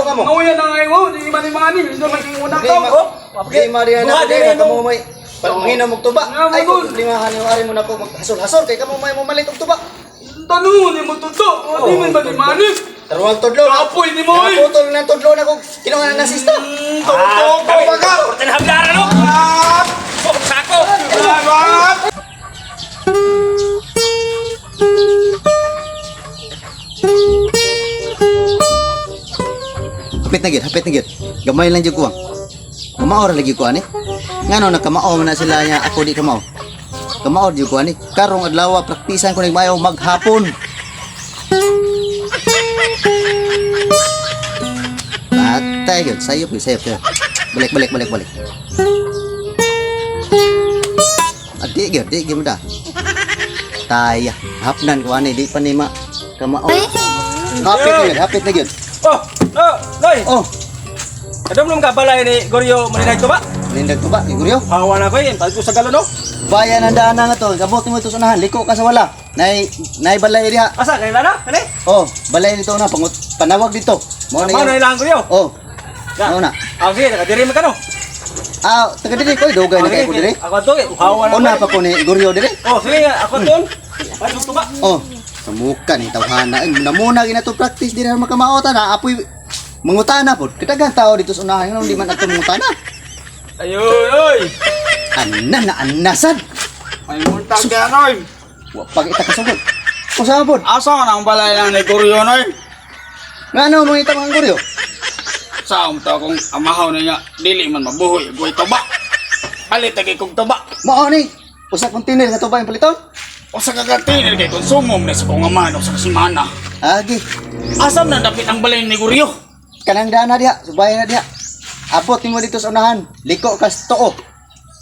ka mo. Nauya na nga mo, di man ni mani, di man ni unang Di tao. ma, Oh, di ma diha na Duha di diri na mo. kamo may pangina mo tuba. Nga, Ay mo, ko problemahan ni ari mo nako maghasol-hasol kay kamo may momalit og tuba. Tanungon ni mo tuto, di man ba ni mani? Taruwang tudlo. Kapoy ni mo, eh. Naputol na tudlo na kog kinuha na nasista. Tuto ko baga. Tinhablaran no. Oh, sako. Hapit na gyud, hapit na gyud. Gamay lang jud ko. Kamao ra lagi ko ani. Ngano nagkamao man na sila niya ako di kamao. Kamao jud ko ani. Karong adlaw praktisan ko nagmayo maghapon. Patay gyud, sayop gyud, sayop gyud. Balik, balik, balik, balik. Adi gyud, di gyud mo da. Taya, hapnan ko ani di pa ni ma kamao. Hapit na gyud, hapit na gyud. Oh, oh, Noy. Oh, Kadumdum ka balay ni Goryo Maninag to ba? Lindag to ba? Iguryo? Hawa na ko yun, pag ko sa galon no. Bayan ang daan na nga to. Gabot mo ito sa unahan. Liko ka sa wala. Nay, nay balay diha. Asa kay na? Kani? Oh, balay nito na. Pangut, panawag dito. Mo na Mao na yun. ilang Goryo. Oh. Mao na. Ah, sige, nakadiri man ka no. Ah, taga diri ko. Dugay na kay ko diri. Ako to, hawa na. Una pa ko ni Iguryo diri. Oh, sige nga, ako to. Pasok to ba? Oh, samuka ni tawhana. Ay, namuna gina to practice diri makamaota na apoy mangutana pod. Kadaghang tao dito sa unahan ngano di man ato mangutana. Ayun, oy. Anna na anasad. May muntag ka noy. Wa pag ita kasugod. Usa pod. Asa na ang balay lang ni Goryo noy? Ngano mo ita mga Iguryo? Sa to akong amahaw na nga, dili man mabuhoy, guay tuba. Palit kay kog tuba. Mao ni usa container nga tubay ang paliton. Usa ka container kay konsumo man sa kong amahan usa ka semana. Agi. Asam na dapit ang balay ni Goryo? Kanang dana diha, subayan na diha. Abot nimo dito sa unahan, liko kas tuo.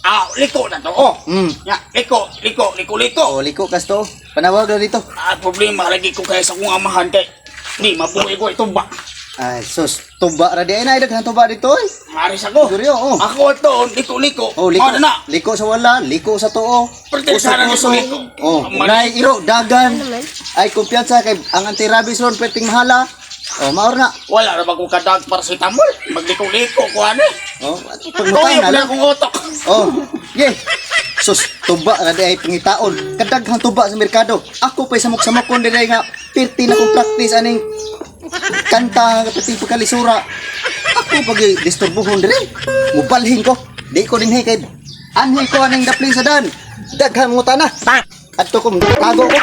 Ah, liko na to. Oh. Ya, liko, liko, liko, liko. O liko kas tuo. Panawag na dito. Ah, problema lagi ko kay sa kong amahan kay di mabuhi ko tuba. Ay, sus, tuba ra di ay na daghan tuba dito oy. Maris ako. Goryo, oh. Ako to, liko, liko. Oh, liko. Ano na? Liko sa wala, liko sa tuo. Perti sana Uso-uso. liko. Oh, Mali. nay iro dagan. Ay kumpiyansa kay ang anti-rabies ron perting mahala. Oh, maor na. Wala ra ba kong kadag paracetamol? Magliko-liko ko ano. Oh, Tuyo pagmutan na na lang. akong utok. Oh, ye. Sus, tuba ra di ay pangitaon. Kadaghang tuba sa merkado. Ako pa'y samok-samokon diri nga pirti na kong practice aning kanta nga pati pagkalisura. Ako pag disturbuhon diri. Mubalhin ko. Di ko dinhi kay anhi ko aning daplin sa dan. Daghang ngutana. Adto ko tago ko.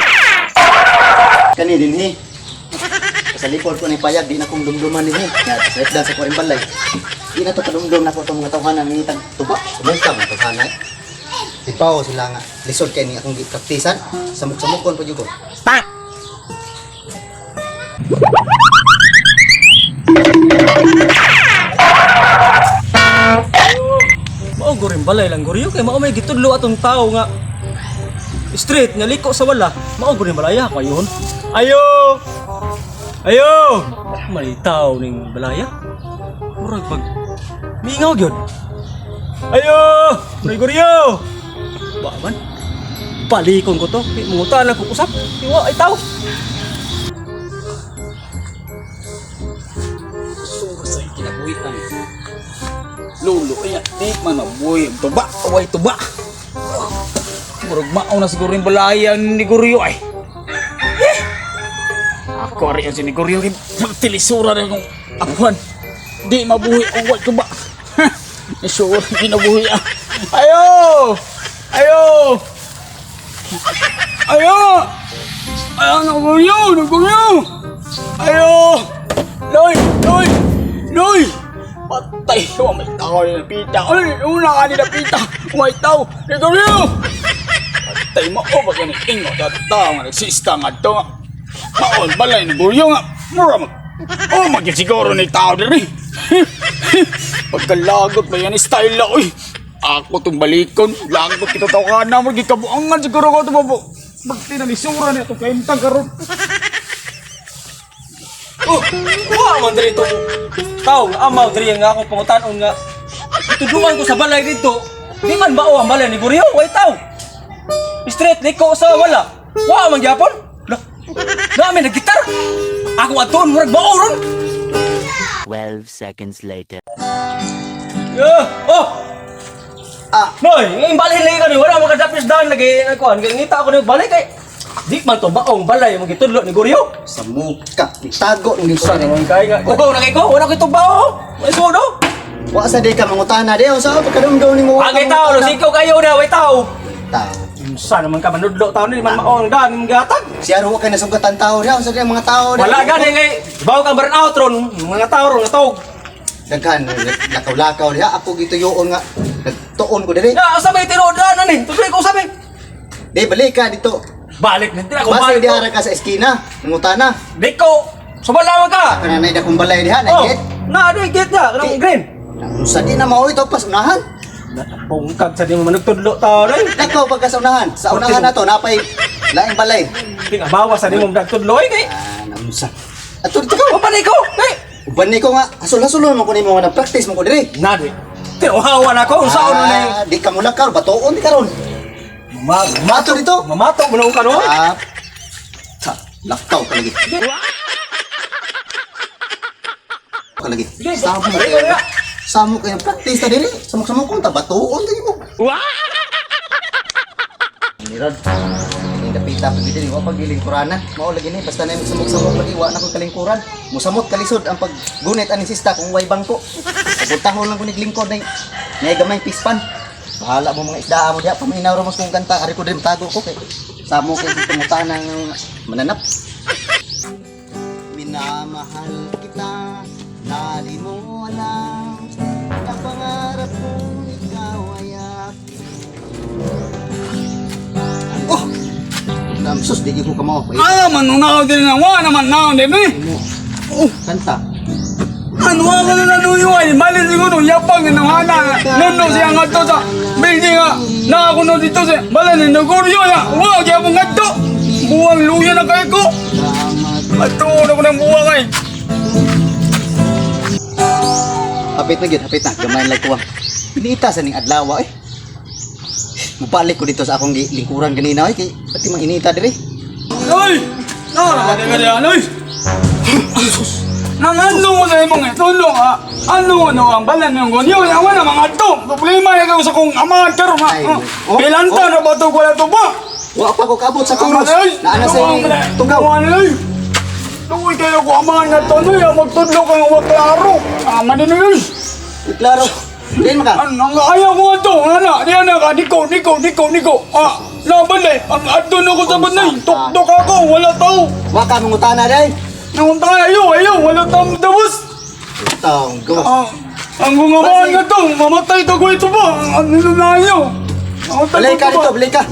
Kani dinhi. Sa likod ko ni payag di na kong dumduman dinhi. Nga sa dan sa kuring balay. Di na to kadumdum na ko itong mga tawhanan ni tag tuba. Sumuka mga tawhanan. Ipaw sila nga. Lisod kay ni akong gipraktisan. Samok-samokon pa jud ko. Mao gorin balay lang Goryo kay mao may gitudlo atong tao nga street nga liko sa wala. Mao gorin balaya ko ayon. Ayo. Ayo. May tao ning balaya. Murag pag mingaw gyud. Ayo, Nay Goryo. Wa man. Balikon ko to. Kay Mangutan lang ko usap. Iwa ay tao. Sa kinabuhi ang lulo ay di man mabuhi ang tuba, away tuba. Murag mao na siguro yung balayan ni Goryo ay. Eh! Ako ari ang si ni Goryo kay tilisura rin kong apuhan. Di mabuhi ang way tuba. Sure, di nabuhi ah. Ayo! Ayo! Ayo! Ayo, naguryo! Naguryo! Ayo! Loy! Loy! Loy! Patay! Wa may tao ni napita. Ay! Una ka ni napita! May tao! Naguryo! Patay mo! O baga ni ingo ta tao nga nagsista nga to nga. Maol balay ni Guryo nga. Mura mag... O magyud siguro ni tao diri. Pagkalagot ba yan style la oy. Ako tong balikon, lagot kita tao ka na mo gikabuangan siguro ko to babo. Magtinalisura ni atong kaimtang karon. Oh, wa man diri tong tao nga amaw diri nga akong pangutanon nga itudluan ko sa balay dito. Di man mao ang balay ni Goryo, way tao. Straight liko sa wala. Wa man gyapon. Lah. Nami naggitar. Ako aton murag mao ron. 12 seconds later. Yeah. Oh! Ah. Noy, yung balay lagi ka ni wala makadapis daan lagi kuan ngita ako ni balay kay di man to baong balay mo gitudlo ni Goryo. Sa muka, tago ng Sa lingkuran. naman kay nga. Ugaw na kay ko, wala ko tubao. Oh. May sudo. Wa sa di ka mangutana di sa pagkadumdum nimo. wa ka Agay tao, mangutana. sikaw kayo na, way tao. Tao. Unsa naman ka manudlo tao ni man maong daan imong gihatag. Siya ro kay nasugatan tao diha sa di ang mga tao diha. Wala gani kay bawo kang burn out ron, mga tao ron nga tawg. Daghan lakaw-lakaw diha ako gituyoon nga nagtuon ko diri. Na asa may tinuod daan ani? Tuloy ko sabi. Di balik ka dito. Balik na ako Basta balik. diha ra ka sa eskina, mangutana. Di ko subala man ka. Kana nay dakong balay diha na Oh, git. na di git na kanang green. Unsa di na mao ito pas unahan. Pungkag sa di mo manugtudlo tao rin. Lakaw pagka sa unahan. Sa unahan na to napay laing balay. Ting abawa sa di mo nagtudlo ay kay. Ah, naunsa. Ato dito ka. Papanay ko. Kay. Uban ni ko nga hasol-hasol man ko nimo nga nag-practice mo ko diri. Na di. Tinuhawa na ko unsaon na Ah, di ka mulakaw, batuon di karon. Ma Mato dito. mamato mo na ka no. Ah, ta, lakaw ka lagi. Ka lagi. Samo kayo. Samo kayo practice ta diri. Samok-samok ko ta batuon di mo. Nirod. Ning dapita pag diri wa paglilingkuranan. Mao lagi ni basta na samok-samok lagi wa na ko kalingkuran. Musamot kalisod ang paggunit aning sista kung way bangko. Paguntahon lang ko niglingkod nay. Nay gamay pispan. Bahala mo mga isda mo diha paminaw ra mo sa kong kanta ari ko diri tago ko kay samo kay pangutan ng mananap. Minamahal kita, dali mo alam na pangarap kong ikaw ay akin. Oh! Lamsos, di ko kamao. Ah, manunaw din na wa naman naon din eh. Oh, kanta. Ano ka na nanuyo ay mali siguro yapang na hana. Nono siya nga to sa building nga. Na ako no dito sa bala ni Nagoryo ya. Wa gyapon nga to. Buwang luya na kay ko. Salamat. Ato na ko ng buwang ay. Hapit na gyud, hapit na. Gamay lang ko. Pinita sa ning adlaw eh. Mubalik ko dito sa akong lingkuran ganina eh kay pati mang inita diri. Ay! Nara ka nga diyan, ay! Nang ano mo sa imong itulong ha? Ano ano ang balan ng gonyo? Yawa na mga to. Problema na sa kong ama karon ha. Ay, oh, Pilanta oh. na ba to wala to ba? Wa pa ko kaabot sa kuros. Naa na sa tugaw. Luoy kayo ko ama nga to no ya magtudlo kang wa klaro. Ama din ni. Klaro. Din maka. Ang ang ayaw ko to, ana, diyan na ka niko niko niko niko. Ah, laban eh. Ang adto na ko sa banay. Tuktok ako, wala tao. Wa ka mangutana dai. Nang tayo, ayaw, ayaw, wala tao dabos. Taong gawas. Ah, ang gumawa nga to, mamatay to ko ito ba? Ang ano na ayaw. Balik ka dito, balik ka.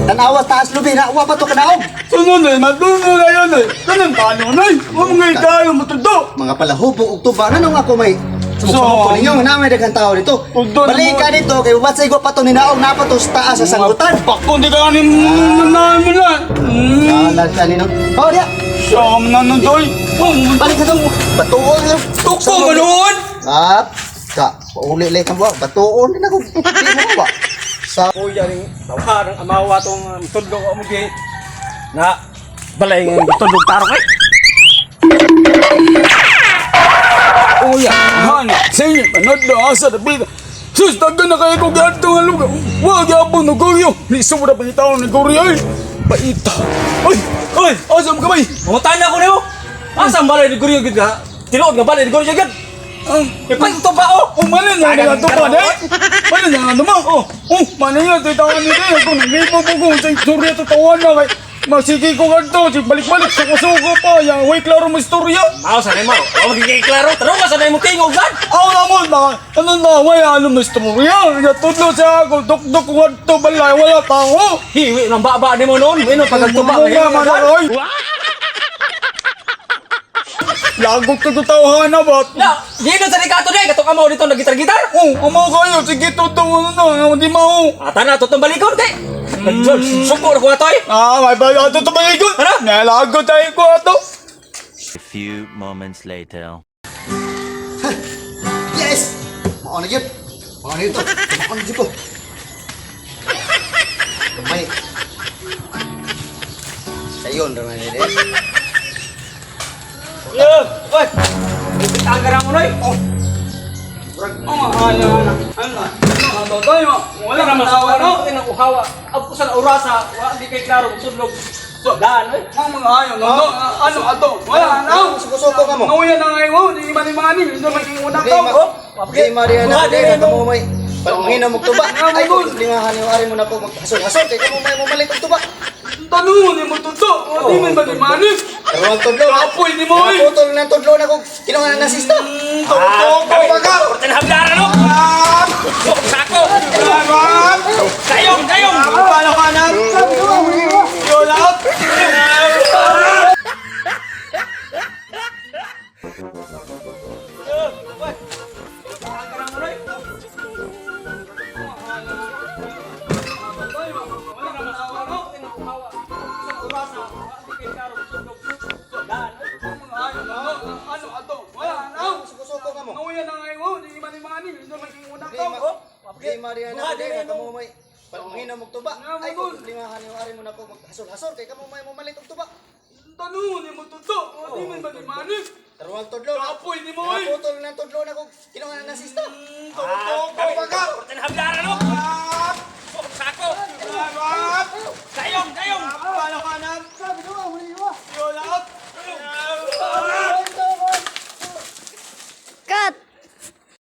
Tanawa taas lubi na wa pa to kanaog. Sunod eh, matulog na yun eh. Ganun paano na eh. Ang ngay tayo matuto. Mga palahubo og tuba na nung ako may sumok ko ninyo na may daghang tao dito. Ugdo na Balik ka dito kay watsay ko pa to ninaog na pa to sa taas sa sanggutan. Pakon di ka ni na mo na. Kalag ka nino. Oh, dia. Siyam na nun doy. Balik ka to. Batuon. Tukpo manood. Ah, ka. Pauli lang kang buwa. Batuon din ako. Di mo ba? Sa Kuya ning tawhan ang amawa tong tudlo ko mo gi. Na balay ng tudlog tarok ay. Oya, hani, sige, panood na asa na bida. Sus, taga na kayo kong ganito nga lugar. Wag yapon ng goryo. Ni sobra pa itaw ng goryo ay. Paita. Ay, ay, asam kamay. Mangutan na ko nimo. Asa ang balay ni Goryo gid ka? Tinuod nga balay ni Goryo gid. Ang Ipay to ba oh? Oh, mali na nga ito pa, eh? Mali na nga naman. Oh, oh, mali nga, ito tawan nito. Ako, naglipo po ko. Sa istorya, ito tawan na kay. Masigi ko nga ito. Balik-balik, suko-suko pa. Yang, way, klaro mo istorya. Mao sa nimo. Wa magiging klaro. Tanong ka sa nimo tingog gad. Ako naman, mga, ano na, way, ano mo istorya. Natudlo siya ako, dukduk ko nga balay, wala tao. Hiwi nang baba nimo noon. Ino pagagtuba. Ano nga, manaroy? Lagot ka to tawhana ba? Na, dito sa nikato day katong amaw dito nagitar-gitar. Oh, amaw kayo, sige, tutong, ano, hindi mao. Ata na tutong balikon kay. George, suko na ko atoy. Ah, may bala ito tumalikod. Ano? Nalagot tayo ko ato. A few moments later. Yes! Mao na yun. Mao na yun to. Mao na yun ko. Kamay. Sayon ra man eh. Yeah. Oy. Ang gara mo, Noy. Oh. Oh, ano, ano, ano, ano, tayo, wala ka masawa, no? Uhawa. Ako sa orasa, wa di kay klaro sudlog. So, daan oy. Ang mga ayo, no, no, ano, ato, wala, no. Suko-suko ka mo. Nguya na ngayon, oh, di man mani, di man una Di ka, ma oh. di ma diha na Buha, di di na mo. kamo may palangin mo tuba. Nga, Ay mo, kung lingahan ni ari mo na ko maghasol-hasol kay kamo may momalit og tuba. Tanungan ni mo tuto, di man ba mani? Karon tudlo na. Kapoy ni mo, eh. Putol na tudlo na kog kinuha na sista. Tuto, ko Tinhabdara no. Sako. Kayong, kayong. Paano ka na? Yo, laot. Suko-suko ka mo. Nguya na ngayon, di man mani, di man una Di ka, ma oh. di ma diha na Buha, di di na mo. kamo may palangin mo tuba. Nga, Ay mo, kung lingahan ni ari mo na ko maghasol-hasol kay kamo may momalit og tuba. Tanungan ni mo tuto, di man ba mani? Karon tudlo na. Kapoy ni mo, eh. Putol na tudlo na kog kinuha na sista. Tuto, ko Tinhabdara no. Sako. Kayong, kayong.